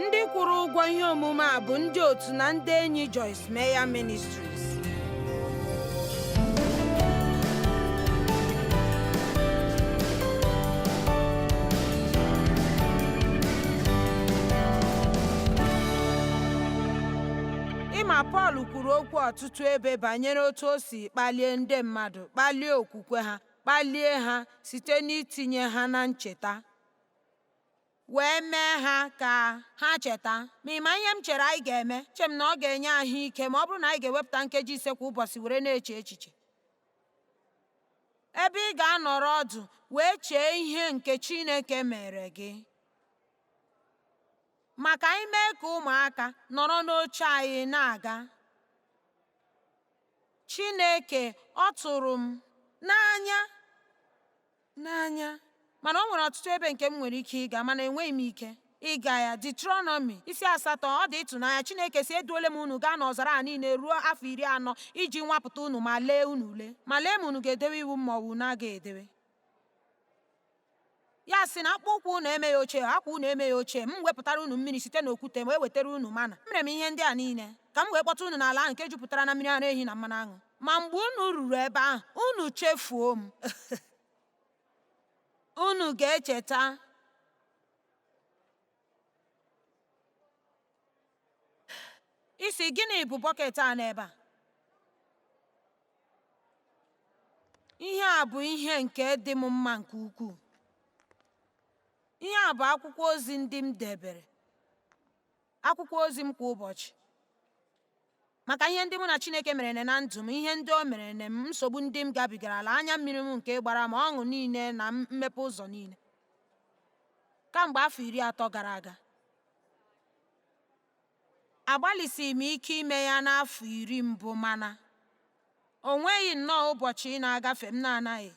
Ndị kwụrụ ụgwọ ihe omume a bụ ndị otu na ndị enyi Joyce Meyer Ministries. Ị ma Pọl kwuru okwu ọtụtụ ebe banyere otu o si kpalie ndị mmadụ, kpalie okwukwe ha, kpalie ha site n'itinye ha na ncheta, wee mee ha ka ha cheta. Ma ị ma ihe m chere anyị ga-eme? Eche m na ọ ga-enye ahụike ma ọ bụrụ na anyị ga-ewepụta nkeji ise kwa ụbọchị were na-eche echiche. Ebe ị ga-anọrọ ọdụ wee chee ihe nke Chineke mere gị. Ma ka anyị mee ka ụmụaka nọrọ n'oche anyị na-aga. Chineke, ọ tụrụ m n'anya n'anya. Mana o nwere ọtụtụ ebe nke m nwere ike ịga, mana enweghị m ike ịga ya. Deuteronomy isi asatọ, ọ dị ịtụnanya. Chineke sị, eduole m unu gaa n'ọzara a niile ruo afọ 40 iji nwapụta unu ma lee unu ule, ma lee ma unu ga-edewe iwu m ma ọ bụ unu agaghị edewe. Ya sị na akpụkpọ ụkwụ unu emeghị ochie, akwa unu emeghị ochie, m wepụtara unu mmiri site n'okwute ma ewetara unu mana. Mere m ihe ndị a niile ka m wee kpọta unu n'ala ahụ nke jupụtara na mmiri ara ehi na mmanụ aṅụ. Ma mgbe unu ruru ebe ahụ, unu chefuo m. Unu ga-echeta isi gịnị bụ bọket a n'ebe a? Ihe a bụ ihe nke dị m mma nke ukwuu. Ihe a bụ akwụkwọ ozi ndị m debere. Akwụkwọ ozi m kwa ụbọchị. Maka ihe ndị mụ na Chineke mere na ndụ m, ihe ndị o mere na m, nsogbu ndị m gabigarala, anya mmiri m nke gbara m, ọṅụ niile na mmepe ụzọ niile. Kamgbe afọ 30 gara aga. Agbalịsiri m ike ime ya n'afọ 10 mbụ mana o nweghị nnọọ ụbọchị na-agafe m na-anaghị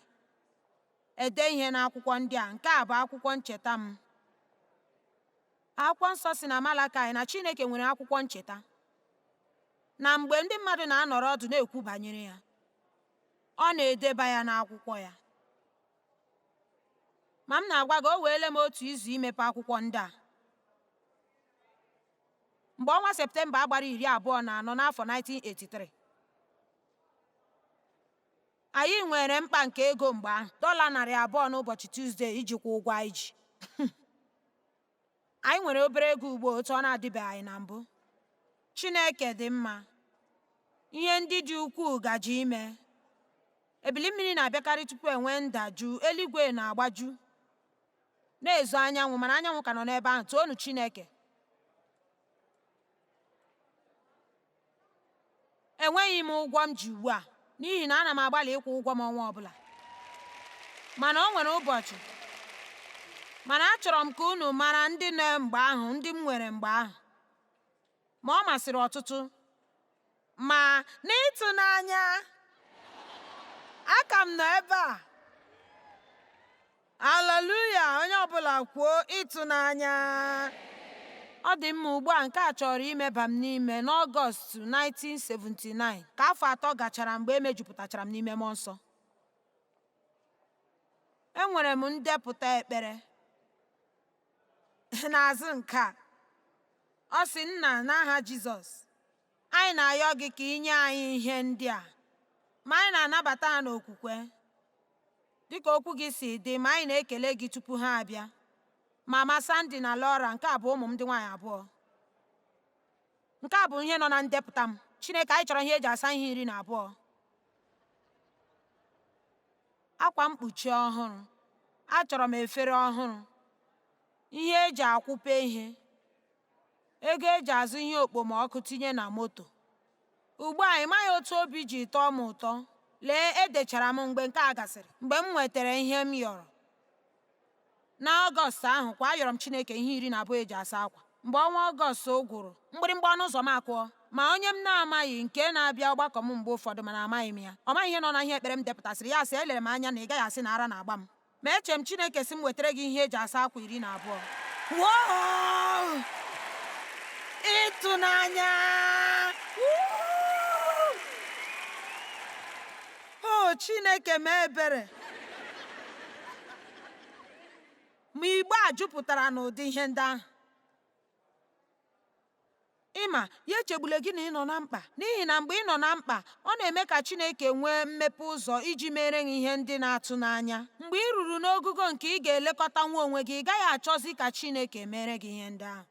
ede ihe n'akwụkwọ ndị a. Nke a bụ akwụkwọ ncheta m. Akwụkwọ nsọ si na Malakaị na Chineke nwere akwụkwọ ncheta na mgbe ndị mmadụ na-anọrọ ọdụ na-ekwu banyere ya, ọ na-edeba ya n'akwụkwọ ya. Ma m na-agwa gị, o weele m otu izu imepe akwụkwọ ndị a. Mgbe ọnwa Septemba gbara 24 n'afọ 1983, anyị nwere mkpa nke ego mgbe ahụ, $200 n'ụbọchị Tuzdee iji kwụọ ụgwọ anyị ji. Anyị nwere obere ego ugbu a otu ọ na-adịbeghị anyị na mbụ. Chineke dị mma. Ihe ndị dị ukwuu gaje ime. Ebili mmiri na-abịakarị tupu e nwee ndajụ, eluigwe na-agbaju na-ezo anyanwụ, mana anyanwụ ka nọ n'ebe ahụ. Toonu Chineke! Enweghị m ụgwọ m ji ugbu a n'ihi na ana m agbalị ịkwụ ụgwọ m ọnwa ọbụla. Mana o nwere ụbọchị. Mana achọrọ m ka unu mara ndị nọ mgbe ahụ, ndị m nwere mgbe ahụ. Ma ọ masịrị ọtụtụ. Ma n'ịtụnanya, aka m nọ ebe a. Aleluya! Onye ọbụla kwuo ịtụnanya. Ọ dị mma ugbu a nke a chọrọ imeba m n'ime n'Ọgọst 1979 ka afọ 3 gachara mgbe e mejupụtachara m n'ime mmụọ nsọ. Enwere m ndepụta ekpere n'azụ nke a. Ọ sị, Nna, n'aha Jizọs, anyị na-ayọ gị ka ị nye anyị ihe ndị a, ma anyị na-anabata ha n'okwukwe dịka okwu gị si dị, ma anyị na-ekele gị tupu ha abịa. Mama Sandy na Laura, nke a bụ ụmụ m ndị nwaanyị abụọ. Nke a bụ ihe nọ na ndepụta m. Chineke, anyị chọrọ ihe eji asa ihe 12. Akwa mkpuchi ọhụrụ. Achọrọ m efere ọhụrụ. Ihe eji akwụpe ihe. Ego eji azụ ihe okpomọkụ tinye na moto. Ugbu a, ị maghị otu obi ji tọọ m ụtọ. Lee, edechara m mgbe nke a gasịrị, mgbe m nwetara ihe m yọrọ. N'Ọgọst ahụ kwa, ayọrọ m Chineke ihe 12 eji asa akwa. Mgbe ọnwa Ọgọst gwụrụ, mgbịrịmgba ọnụ ụzọ m akụọ. Ma onye m na-amaghị nke na-abịa ọgbakọ m mgbe ụfọdụ mana amaghị m ya. Ọ maghị ihe nọ na ihe ekpere m depụtasịrị. Ya sị, elere m anya na ị gaghị asị na ara na-agba m. Ma eche m Chineke sị m wetara gị ihe eji asa akwa 12. Wow! Ịtụnanya! O Chineke mee ebere! Ma igbe a jupụtara n'ụdị ihe ndị ahụ. Ịma, ya echegbule gị na ị nọ na mkpa, n'ihi na mgbe ị nọ na mkpa, ọ na-eme ka Chineke nwee mmepe ụzọ iji meere gị ihe ndị na-atụ n'anya. Mgbe ị ruru n'ogugo nke ị ga-elekọtanwu onwe gị, ị gaghị achọzi ka Chineke meere gị ihe ndị ahụ.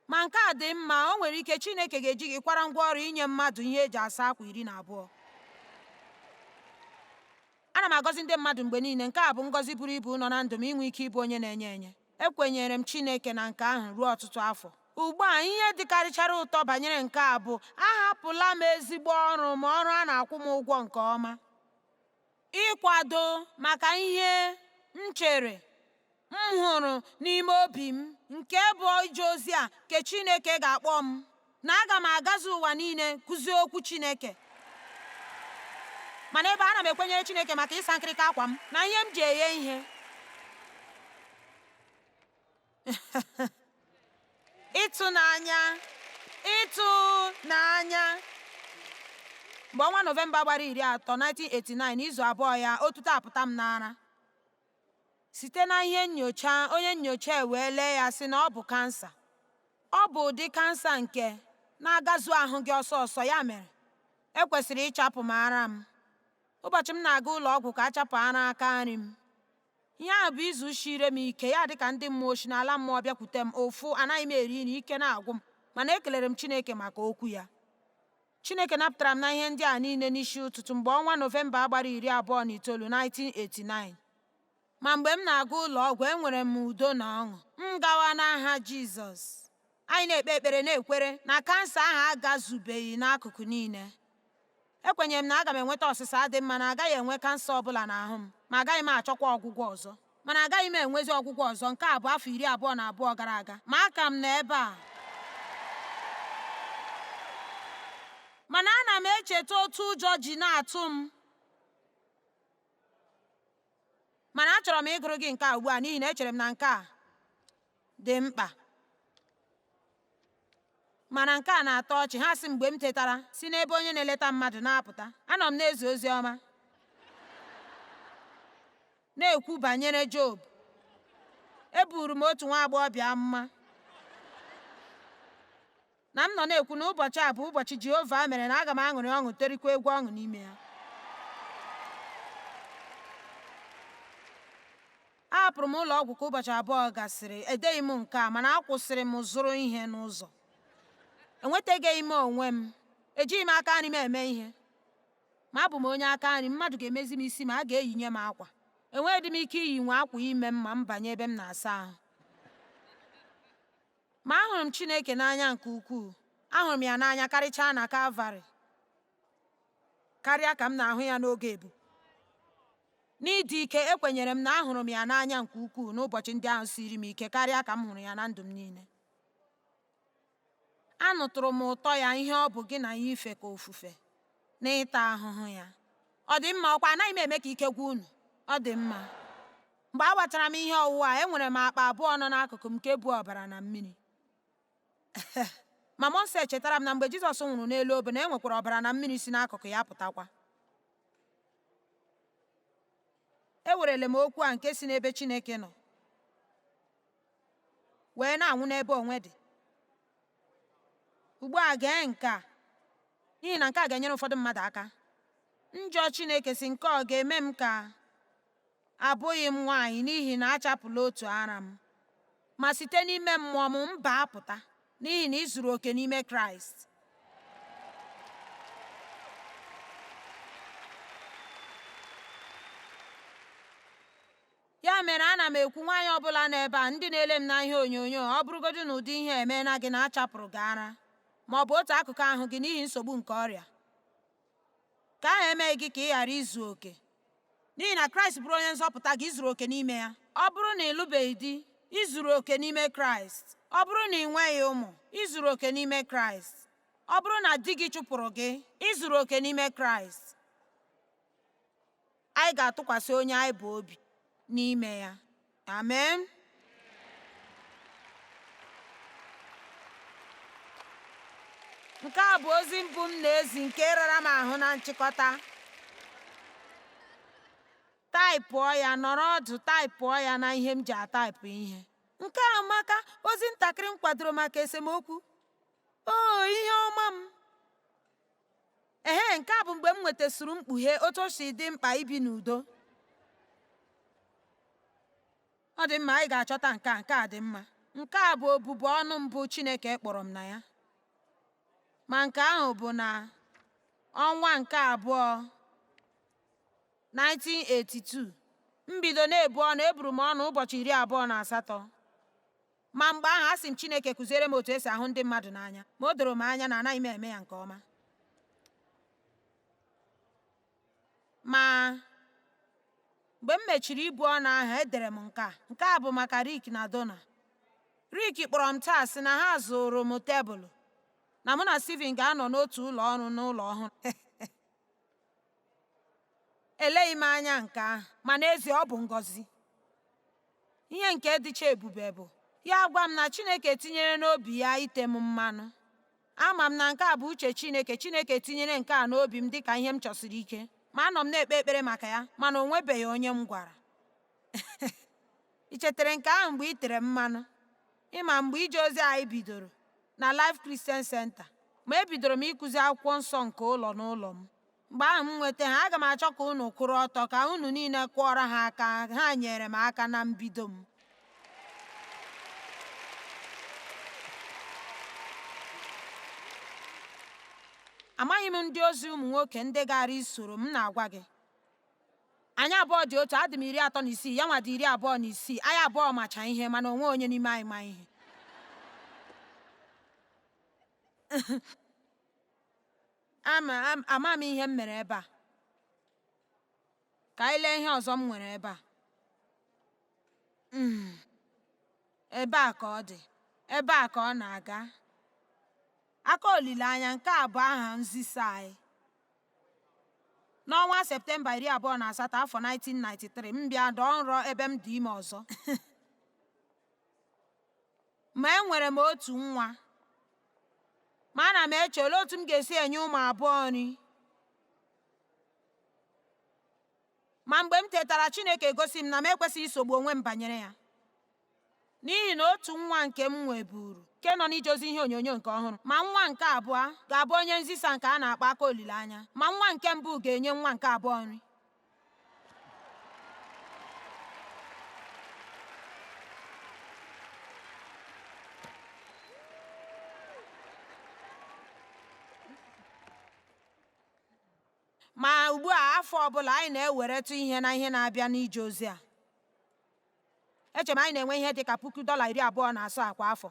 Ma nke a dị mma, o nwere ike Chineke ga-eji gị kwara ngwa ọrụ inye mmadụ ihe eji asa akwa 12. Ana m agọzi ndị mmadụ mgbe niile. Nke a bụ ngọzi buru ibu nọ na ndụ m inwe ike ịbụ onye na-enye enye. Ekwenyere m Chineke na nke ahụ ruo ọtụtụ afọ. Ugbu a, ihe dịkarịchara ụtọ banyere nke a bụ ahapụla m ezigbo ọrụ ma ọrụ a na-akwụ m ụgwọ nke ọma. Ịkwado maka ihe m chere m hụrụ n'ime obi m nke bụ ije ozi a nke Chineke ga-akpọ m na aga m agazu ụwa niile kụzie okwu Chineke. Mana ebe ana m ekwenyere Chineke maka ịsa nkịrịka akwa m na ihe m ji eghe ihe. Ịtụnanya, ịtụnanya. Mgbe ọnwa Nọvemba gbara 30, 1989, izu abụọ ya, otuto apụta m n'ara. Site na ihe nyocha, onye nyocha ewee lee ya sị na ọ bụ kansa. Ọ bụ ụdị kansa nke na-agazu ahụ gị ọsọ ọsọ, ya mere ekwesịrị ịchapụ m ara m. Ụbọchị m na-aga ụlọ ọgwụ ka a chapụ ara aka nri m. Ihe ahụ bụ izu shire m ike, ya dị ka ndị mmụọ ochi n'ala mmụọ bịakwute m, ụfụ, anaghị m eri nri, ike na-agwụ m, mana ekelere m Chineke maka okwu ya. Chineke napụtara m na ihe ndị a niile n'isi ụtụtụ mgbe ọnwa Nọvemba gbara 29, 1989. Ma mgbe m na-aga ụlọ ọgwụ, enwere m udo na ọṅụ. M gawa n'aha Jizọs. Anyị na-ekpe ekpere na-ekwere na kansa ahụ agazubeghị n'akụkụ niile. Ekwenyere m na aga m enweta ọsịsa dị mma na agaghị enwe kansa ọbụla n'ahụ m, ma agaghị m achọkwa ọgwụgwọ ọzọ. Mana agaghị m enwezi ọgwụgwọ ọzọ. Nke a bụ afọ 22 gara aga, ma aka m nọ ebe a. Mana ana m echeta otu ụjọ ji na-atụ m. Mana achọrọ m ịgụrụ gị nke a ugbu a n'ihi na echere m na nke a dị mkpa. Mana nke a na-atọ ọchị. Ha sị mgbe m tetara si n'ebe onye na-eleta mmadụ na-apụta, anọ m na-ezi ozi ọma na-ekwu banyere Job. Eburu m otu nwa agbọghọbịa amụma na m nọ na-ekwu na ụbọchị a bụ ụbọchị Jehova mere na aga m aṅụrị ọṅụ terikwa egwu ọṅụ n'ime ya. Ahapụrụ m ụlọ ọgwụ ka ụbọchị abụọ gasịrị. Edeghị m nke a, mana akwụsịrị m zụrụ ihe n'ụzọ. Enwetaghị m onwe m. Ejighị m aka nri m eme ihe. Ma abụ m onye aka nri, mmadụ ga-emezi m isi ma a ga-eyinye m akwa. Enweghị m ike iyi nwe akwa ime m ma m banye ebe m na-asa ahụ. Ma ahụrụ m Chineke n'anya nke ukwuu. Ahụrụ m ya n'anya karịchaa na Kalvarị karịa ka m na-ahụ ya n'oge ebu. N'ịdị ike, ekwenyere m na ahụrụ m ya n'anya nke ukwuu n'ụbọchị ndị ahụ siri m ike karịa ka m hụrụ ya na ndụ m niile. Anụtụrụ m ụtọ ya ihe ọ bụ gị na ya ife ka ofufe na ịta ahụhụ ya. Ọ dị mma, ọkwa anaghị m eme ka ike gwụ unu. Ọ dị mma. Mgbe a wachara m ihe ọwụwa a, enwere m akpa abụọ nọ n'akụkụ m nke bu ọbara na mmiri. Ma mmụọ nsọ echetara m na mgbe Jizọs nwụrụ n'elu obe na e nwekwara ọbara na mmiri si n'akụkụ ya pụtakwa. Ewerele m okwu a nke si n'ebe Chineke nọ wee na-anwụ n'ebe onwe dị. Ugbu a gee nke a, n'ihi na nke a ga-enyere ụfọdụ mmadụ aka. Njọ Chineke si nke ọ ga-eme m ka abụghị m nwaanyị n'ihi na achapụla otu ara m. Ma site n'ime mmụọ m mba apụta n'ihi na ị zuru oke n'ime Kraịst. Ya mere ana m ekwu nwaanyị ọbụla nọ ebe a, ndị na-ele m n'ihe onyonyo, ọ bụrụgodị na ụdị ihe emeela gị na achapụrụ gị ara ma ọ bụ otu akụkụ ahụ gị n'ihi nsogbu nke ọrịa, ka ahụ emeghị gị ka ị ghara izu oke, n'ihi na Kraịst bụrụ onye nzọpụta gị, i zuru oke n'ime ya. Ọ bụrụ na ị lụbeghị di, ị zuru oke n'ime Kraịst. Ọ bụrụ na ị nweghị ụmụ, ị zuru oke n'ime Kraịst. Ọ bụrụ na di gị chụpụrụ gị, ị zuru oke n'ime Kraịst. Anyị ga-atụkwasị onye anyị bụ obi n'ime ya. Amen. Nke a bụ ozi mbụ m na-ezi nke rara m ahụ na nchịkọta. Taịpụọ ya, nọrọ ọdụ taịpụọ ya na ihe m ji ataịpụ ihe. Nke a amaka, ozi ntakịrị m kwadoro maka esemokwu. O, ihe ọma m! Ehe, nke a bụ mgbe m nwetasịrị mkpughe otu o si dị mkpa ibi n'udo. Ọ dị mma, anyị ga-achọta nke a, nke a dị mma. Nke a bụ obubu ọnụ mbụ Chineke kpọrọ m na ya. Ma nke ahụ bụ na ọnwa nke abụọ 1982. M bido na-ebu ọnụ, eburu m ọnụ ụbọchị 28. Ma mgbe ahụ asị m Chineke kụziere m otu esi ahụ ndị mmadụ n'anya, ma o doro m anya na anaghị m eme ya nke ọma. Ma mgbe m mechiri ibu ọnụ ahụ, edere m nke a. Nke a bụ maka Rick na Donna. Rick kpọrọ m taa sị na ha zụrụ m tebụl, na mụ na Steven ga-anọ n'otu ụlọ ọrụ n'ụlọ ọhụrụ. Eleghị m anya nke ahụ, ma n'ezie ọ bụ ngọzi. Ihe nke dịcha ebube bụ, ya gwa m na Chineke tinyere n'obi ya ite m mmanụ. Ama m na nke a bụ uche Chineke. Chineke tinyere nke a n'obi m dịka ihe m chọsiri ike. Ma anọ m na-ekpe ekpere maka ya, mana o nwebeghị onye m gwara. Ị chetara nke ahụ mgbe ị tere mmanụ? Ị ma mgbe ije ozi anyị bidoro na Life Christian Center, ma ebidoro m ịkụzi akwụkwọ nsọ nke ụlọ n'ụlọ m. Mgbe ahụ m nweta ha, aga m achọ ka unu kwụrụ ọtọ ka unu niile kụọrọ ha aka. Ha nyere m aka na mbido m. Amaghị m ndị ozi ụmụ nwoke ndị gara isoro m na-agwa gị. Anyị abụọ dị otu, adị m 36, ya nwa dị 26. Anyị abụọ macha ihe, mana o nweghị onye n'ime anyị ma ihe. Ama m ihe m mere ebe a. Ka anyị lee ihe ọzọ m nwere ebe a. Ebe a ka ọ dị. Ebe a ka ọ na-aga. Aka olileanya, nke a bụ aha nzisa anyị. N'ọnwa Septemba 28 afọ 1993, m bịa dọọ nrọ ebe m dị ime ọzọ. Ma enwere m otu nwa. Ma ana m eche olee otu m ga-esi enye ụmụ abụọ nri. Ma mgbe m tetara, Chineke egosi m na m ekwesịghị isogbu onwe m banyere ya. N'ihi na otu nwa nke m nweburu, nke nọ n'ije ozi ihe onyonyo nke ọhụrụ, ma nwa nke abụọ ga-abụ onye nzisa nke a na-akpọ aka olileanya, ma nwa nke mbụ ga-enye nwa nke abụọ nri. Ma ugbu a, afọ ọbụla anyị na-eweretụ ihe na ihe na-abịa n'ije ozi a. Eche m anyị na-enwe ihe dị ka puku dọla 27 kwa afọ,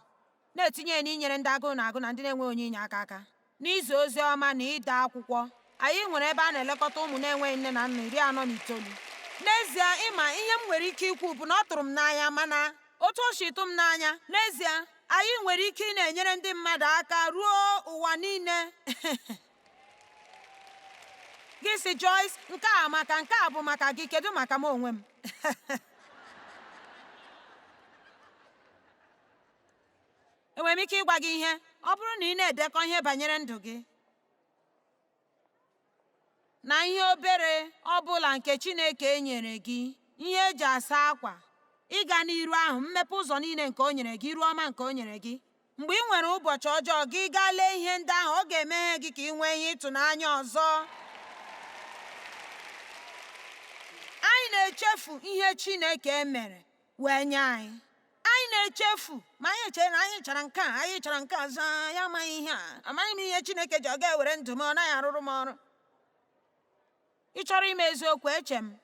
na-etinye ya n'inyere ndị agụụ na-agụ na ndị na-enweghị onye inye aka aka, n'izi ozi ọma na ide akwụkwọ. Anyị nwere ebe a na-elekọta ụmụ na-enweghị nne na nna 49. N'ezie, ịma ihe m nwere ike ikwu bụ na ọ tụrụ m n'anya, mana otu o si tụ m n'anya, n'ezie, anyị nwere ike ị na-enyere ndị mmadụ aka ruo ụwa niile. Gị sị Joyce, nke a maka nke a bụ maka gị, kedu maka m onwe m? Enwere m ike ịgwa gị ihe? Ọ bụrụ na ị na-edekọ ihe banyere ndụ gị na ihe obere ọ bụla nke Chineke nyere gị, ihe eji asa akwa, ịga n'iru ahụ, mmepe ụzọ niile nke o nyere gị, iru ọma nke o nyere gị, mgbe ị nwere ụbọchị ọjọọ, gị gaa lee ihe ndị ahụ, ọ ga-emeghe gị ka ị nwee ihe ịtụnanya ọzọ. Anyị na-echefu ihe Chineke mere wee nye anyị. Anyị na-echefu ma anyị chere na anyị chọrọ nke a, anyị chọrọ nke ọzọ, ya amaghị ihe a, amaghị m ihe Chineke ji ọ ga-ewere ndụ m, ọ naghị arụrụ m ọrụ. Ị chọrọ ime eziokwu, eche m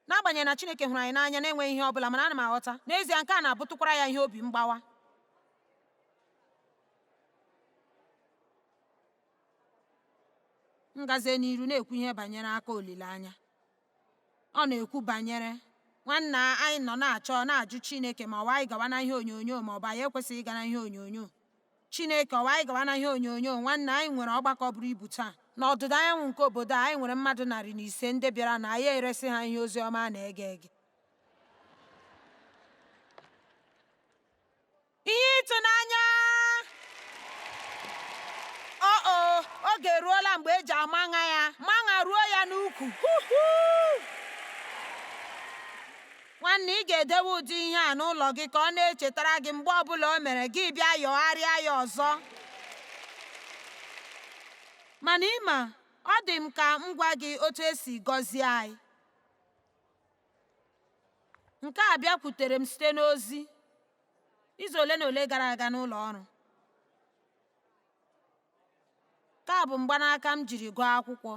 n'agbanyeghị na Chineke hụrụ anyị n'anya na-enweghị ihe ọ bụla, mana ana m aghọta n'ezie nke a na-abụtụkwara ya ihe obi mgbawa. M gazie n'iru na-ekwu ihe banyere aka olileanya. Ọ na-ekwu banyere nwanna anyị nọ na-achọ na-ajụ Chineke ma ọwa anyị gawa na ihe onyonyo ma ọ bụ anyị ekwesịghị ịga na ihe onyonyo. Chineke ọwa anyị gawa na ihe onyonyo nwanne anyị nwere ọgbakọ buru ibu taa. N'ọdịda anyanwụ nke obodo a anyị nwere mmadụ 105 ndị bịara na anyị eresi ha ihe ozi ọma a na-ege ege. Ihe ịtụnanya! O oge eruola mgbe eji amaṅa ya, maṅa ruo ya n'ukwu. Nwanne, ị ga-edewe ụdị ihe a n'ụlọ gị ka ọ na-echetara gị mgbe ọbụla o mere gị bịa yọgharịa ya ọzọ. Mana ị ma, ọ dị m ka m gwa gị otu e si gọzie anyị. Nke a bịakwutere m site n'ozi izu ole na ole gara aga n'ụlọ ọrụ. Nke a bụ mgbanaka m jiri gụọ akwụkwọ.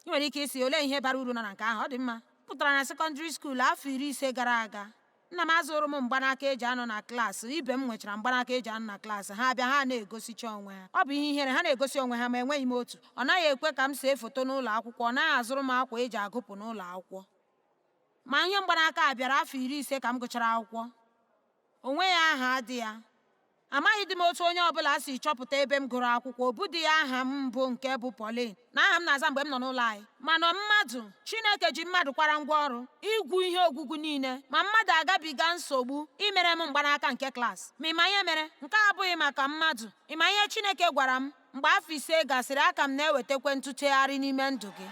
Ị nwere ike ịsị, olee ihe bara uru nọ na nke ahụ? Ọ dị mma. M pụtara na sekọndịrị skuul afọ 50 gara aga. Nna m azụrụ m mgbanaka eji anọ na klaasị. Ibe m nwechara mgbanaka eji anọ na klaasị. Ha bịa, ha na-egosicha onwe ha. Ọ bụ ihe ihere, ha na-egosi onwe ha ma enweghị m otu. Ọ naghị ekwe ka m see foto n'ụlọ akwụkwọ. Ọ naghị azụrụ m akwa eji agụpụ n'ụlọ akwụkwọ. Ma ihe mgbanaka a bịara afọ 50 ka m gụchara akwụkwọ. O nweghị aha dị ya. Amaghịdị m otu onye ọbụla si chọpụta ebe m gụrụ akwụkwọ. O budịghị aha m mbụ nke bụ Pauline na aha m na-aza mgbe m nọ n'ụlọ anyị. Mana mmadụ, Chineke ji mmadụ kwara ngwa ọrụ igwu ihe ogwugwu niile, ma mmadụ agabiga nsogbu imere m mgbanaka nke klaasị. Ma ị ma ihe mere? Nke a abụghị maka mmadụ. Ị ma ihe Chineke gwara m? Mgbe afọ 5 gasịrị, aka m na-ewetakwa ntụtegharị n'ime ndụ gị.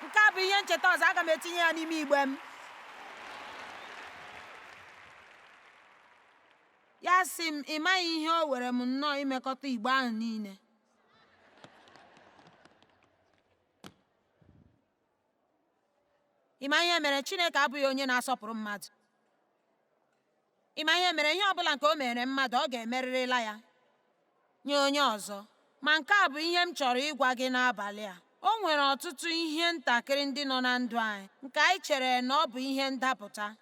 Nke a bụ ihe ncheta ọzọ, aga m etinye ya n'ime igbe m. Ya sị m, ị maghị ihe o were m nnọọ imekọta igbe ahụ niile. Ị ma ihe mere? Chineke abụghị onye na-asọpụrụ mmadụ. Ị ma ihe mere? Ihe ọ bụla nke o mere mmadụ, ọ ga-emerịrịla ya nye onye ọzọ. Ma nke a bụ ihe m chọrọ ịgwa gị n'abalị a. O nwere ọtụtụ ihe ntakịrị ndị nọ na ndụ anyị nke anyị chere na ọ bụ ihe ndapụta.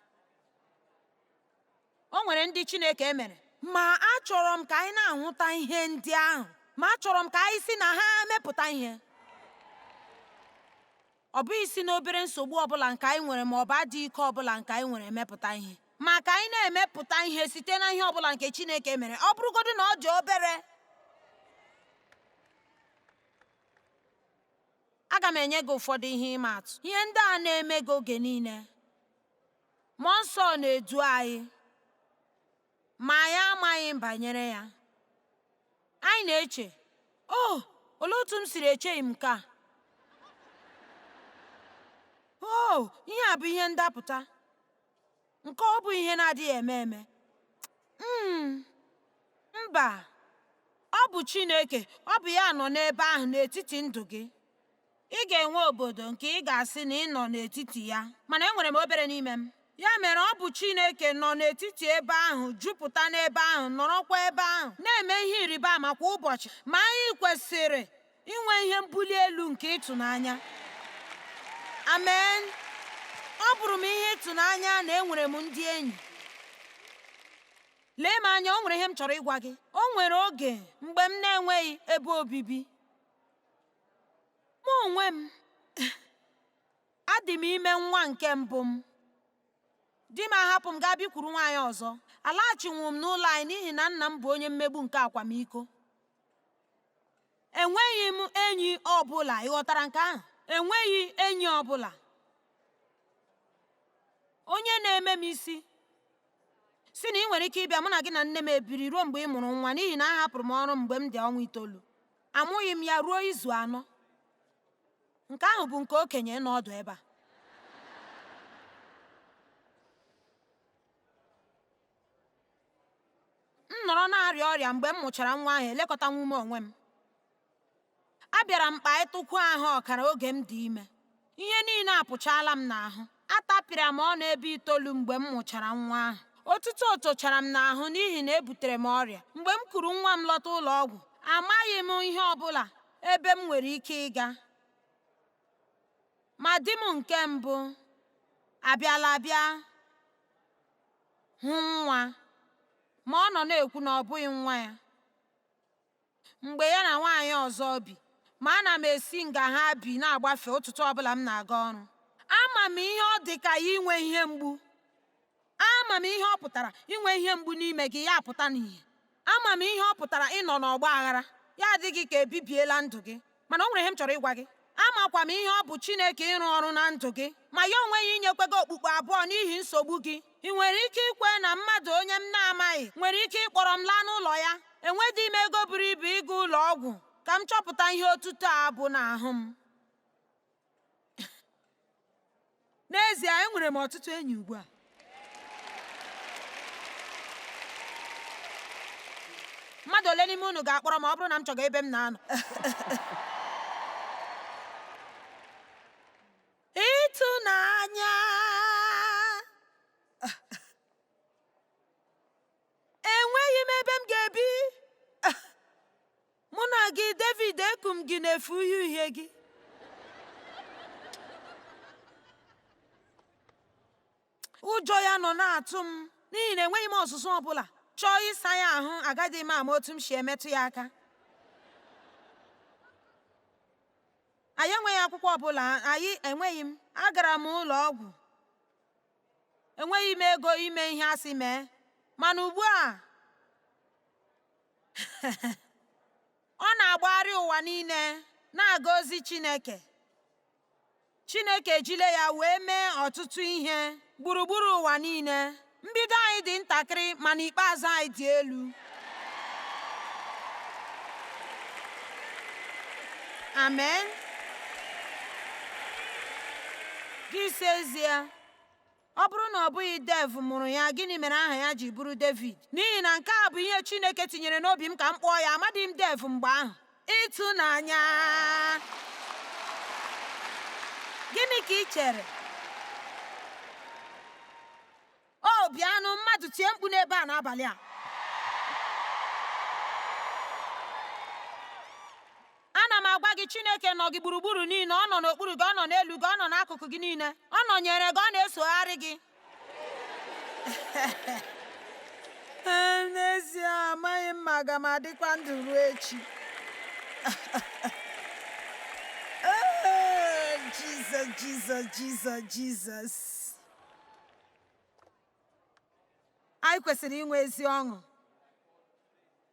O nwere ndị Chineke mere. Ma achọrọ m ka anyị na-ahụta ihe ndị ahụ. Ma achọrọ m ka anyị si na ha mepụta ihe. Ọ bụghị si n'obere nsogbu ọbụla nke anyị nwere ma ọ bụ adịghị ike ọbụla nke anyị nwere emepụta ihe. Ma ka anyị na-emepụta ihe site na ihe ọbụla nke Chineke mere, ọ bụrụgodu na ọ dị obere. Aga m enye gị ụfọdụ ihe ịma atụ. Ihe ndị a na-eme gị oge niile. Mmụọ Nsọ na-edu anyị, ma anyị amaghị banyere ya. Anyị na-eche, oh, olee otu m siri echeghị m nke a? Oh, ihe a bụ ihe ndapụta. Nke ọ bụ ihe na-adịghị eme eme. Mba, ọ bụ Chineke, ọ bụ ya nọ n'ebe ahụ n'etiti ndụ gị. Ị ga-enwe obodo nke ị ga-asị na ị nọ n'etiti ya, mana enwere m obere n'ime m. Ya mere ọ bụ Chineke nọ n'etiti ebe ahụ, jupụta n'ebe ahụ, nọrọkwa ebe ahụ, na-eme ihe ịrịba ama kwa ụbọchị. Ma anyị kwesịrị inwe ihe mbuli elu nke ịtụnanya. Amen. Ọ bụrụ m ihe ịtụnanya na enwere m ndị enyi. Lee m anya, o nwere ihe m chọrọ ịgwa gị. O nwere oge mgbe m na-enweghị ebe obibi. Mụ onwe m, adị m ime nwa nke mbụ m. Di m ahapụ m gaa bikwuru nwaanyị ọzọ. Alaghachinwu m n'ụlọ anyị n'ihi na nna m bụ onye mmegbu nke akwamiko. Enweghị m enyi ọbụla, ị ghọtara nke ahụ? Enweghị enyi ọbụla. Onye na-eme m isi sị na ị nwere ike ịbịa mụ na gị na nne m ebiri ruo mgbe ị mụrụ nwa n'ihi na ahapụrụ m ọrụ m mgbe m dị ọnwa 9. Amụghị m ya ruo izu 4. Nke ahụ bụ nke okenye nọ ọdụ ebe a. M nọrọ na-arịa ọrịa mgbe m mụchara nwa ahụ, elekọtanwu m onwe m. Abịara m kpaa ịtụkwu ahụ ọkara oge m dị ime. Ihe niile apụchala m n'ahụ. Atapịara m ọnụ ebe 9 mgbe m mụchara nwa ahụ. Otuto tochara m n'ahụ n'ihi na ebutere m ọrịa. Mgbe m kuru nwa m lọta ụlọ ọgwụ, amaghị m ihe ọbụla ebe m nwere ike ịga. Ma di m nke mbụ abịala bịa hụ nwa, ma ọ nọ na-ekwu na ọ bụghị nwa ya. Mgbe ya na nwaanyị ọzọ bi, ma ana m esi nga ha bi na-agbafe ụtụtụ ọbụla m na-aga ọrụ. Ama m ihe ọ dị ka ya inwe ihe mgbu. Ama m ihe ọ pụtara inwe ihe mgbu n'ime gị ya pụta n'ihe. Ama m ihe ọ pụtara ịnọ n'ọgba aghara, ya adịghị ka ebibiela ndụ gị. Mana o nwere ihe m chọrọ ịgwa gị. Amakwa m ihe ọ bụ Chineke ịrụ ọrụ na ndụ gị, ma ya onwe ya inyekwe gị okpukpe abụọ n'ihi nsogbu gị. Ị nwere ike ikwe na mmadụ onye m na-amaghị nwere ike ịkpọrọ m laa n'ụlọ ya? Enwedị m ego buru ibu ịga ụlọ ọgwụ ka m chọpụta ihe otuto a bụ n'ahụ m. N'ezie, enwere m ọtụtụ enyi ugbu a. Mmadụ ole n'ime unu ga-akpọrọ ma ọ bụrụ na m chọga ebe m na-anọ? Ịtụnanya! Enweghị m ebe m ga-ebi. Mụ na gị, David, eku m gị n'efe uhie uhie gị. Ụjọ ya nọ na-atụ m n'ihi na enweghị m ọzụzụ ọ bụla. Chọọ ịsa ya ahụ, agaghị m ama otu m si emetụ ya aka. Anyị enweghị akwụkwọ ọ bụla, anyị enweghị m. Agara m ụlọ ọgwụ. Enweghị m ego ime ihe a sị mee. Mana ugbu a, ọ na-agbagharị ụwa niile na-aga ozi Chineke. Chineke ejile ya wee mee ọtụtụ ihe gburugburu ụwa niile. Mbido anyị dị ntakịrị mana ikpeazụ anyị dị elu. Amen. Gị sị ezie, ọ bụrụ na ọ bụghị Dev mụrụ ya, gịnị mere aha ya ji bụrụ David? N'ihi na nke a bụ ihe Chineke tinyere n'obi m ka m kpọọ ya. Amadịghị m Dev mgbe ahụ. Ịtụnanya! Gịnị ka ị chere? O bịanụ, mmadụ tie mkpu n'ebe a n'abalị a. Ana m agwa gị, Chineke nọ gị gburugburu niile. Ọ nọ n'okpuru gị, ọ nọ n'elu gị, ọ nọ n'akụkụ gị niile. Ọ nọnyere gị, ọ na-esogharị gị. N'ezie, amaghị m ma aga m adịkwa ndụ ruo echi. Jizọs, Jizọs, Jizọs, Jizọs. Anyị kwesịrị inwe ezi ọṅụ.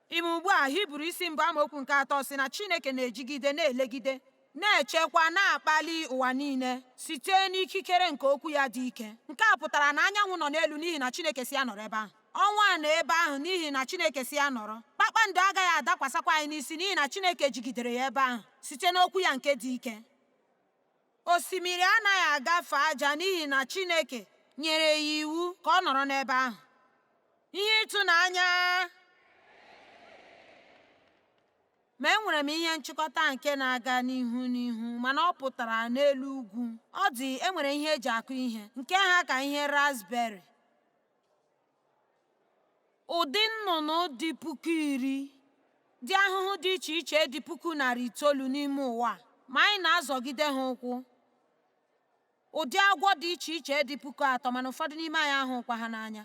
Ime ugbu a, Hibru isi mbụ amaokwu nke 3 sị na Chineke na-ejigide, na-elegide, na-echekwa, na-akpali ụwa niile site n'ikikere nke okwu ya dị ike. Nke a pụtara na anyanwụ nọ n'elu n'ihi na Chineke si ya nọrọ ebe ahụ. Ọnwa nọ ebe ahụ n'ihi na Chineke si ya nọrọ. Kpakpando agaghị adakwasakwa anyị n'isi n'ihi na Chineke jigidere ya ebe ahụ site n'okwu ya nke dị ike. Osimiri anaghị agafe aja n'ihi na Chineke nyere ya iwu ka ọ nọrọ n'ebe ahụ. Ihe ịtụnanya! Ma enwere m ihe nchịkọta nke na-aga n'ihu n'ihu, mana ọ pụtara n'elu ugwu. Ọ dị, enwere ihe eji akụ ihe, nke ha ka ihe raspberry. Ụdị nnụnụ dị 10,000, dị ahụhụ dị iche iche dị 900,000 n'ime ụwa, ma anyị na-azọgide ha ụkwụ. Ụdị agwọ dị iche iche dị 3,000, mana ụfọdụ n'ime anyị ahụkwa ha n'anya.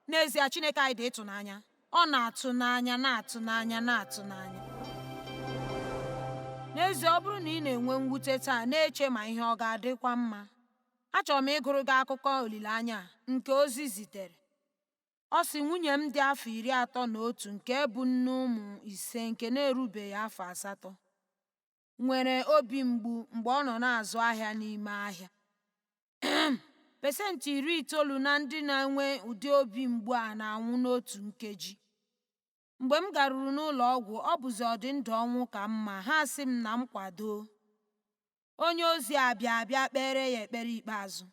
N'ezie, Chineke anyị dị ịtụnanya. Ọ na-atụ n'anya, na-atụ n'anya, na-atụ n'anya. N'ezie, ọ bụrụ na ị na-enwe mwute taa, na-eche ma ihe ọ ga-adịkwa mma, achọrọ m ịgụrụ gị akụkọ olileanya a nke ozi zitere. Ọ sị, nwunye m dị afọ 31 nke bụ nne ụmụ 5 nke na-erubeghị afọ 8 nwere obi mgbu mgbe ọ nọ na-azụ ahịa n'ime ahịa. 90% na ndị na-enwe ụdị obi mgbu a na-anwụ n'otu nkeji. Mgbe m garuru n'ụlọ ọgwụ, ọ bụzi ọdịndụ ọnwụ ka mma, ha sị m na m kwado. Onye ozi abịa abịa kpere ya ekpere ikpeazụ.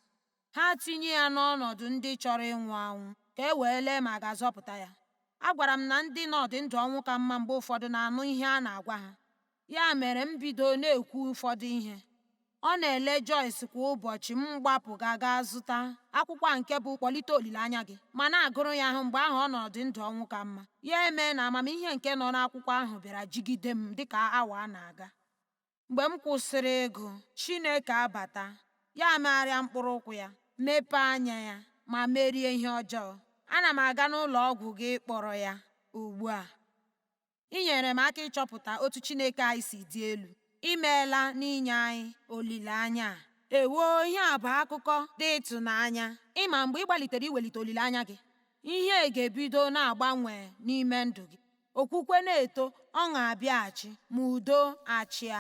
Ha tinye ya n'ọnọdụ ndị chọrọ ịnwụ anwụ ka e wee lee ma a ga-azọpụta ya. A gwara m na ndị nọ ọdịndụ ọnwụ ka mma mgbe ụfọdụ na-anụ ihe a na-agwa ha. Ya mere m bido na-ekwu ụfọdụ ihe. Ọ na-ele Joyce kwa ụbọchị m gbapụ ga zụta akwụkwọ a nke bụ Kpọlite Olileanya Gị ma na-agụrụ ya ahụ mgbe ahụ ọnọdụ ndụ ọnwụ ka mma. Ya emee na amamihe nke nọ n'akwụkwọ ahụ bịara jigide m dịka awa na-aga. Mgbe m kwụsịrị ịgụ, Chineke abata, ya megharịa mkpụrụ ụkwụ ya, mepee anya ya ma merie ihe ọjọọ. Ana m aga n'ụlọ ọgwụ gị kpọrọ ya ugbu a. Ị nyere m aka ịchọpụta otu Chineke anyị si dị elu. I meela n'inye anyị olileanya a. Ewo, ihe a bụ akụkọ dị ịtụnanya. Ị ma mgbe ị gbalitere iwelite olileanya gị, ihe ga-ebido na-agbanwe n'ime ndụ gị. Okwukwe na-eto, ọṅụ abịaghachi, ma udo achịa.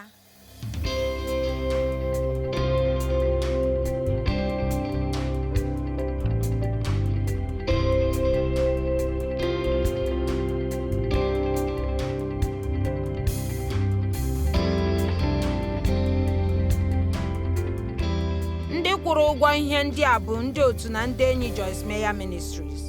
Ndị kwụrụ ụgwọ ihe ndị a bụ ndị otu na ndị enyi Joyce Meyer Ministries.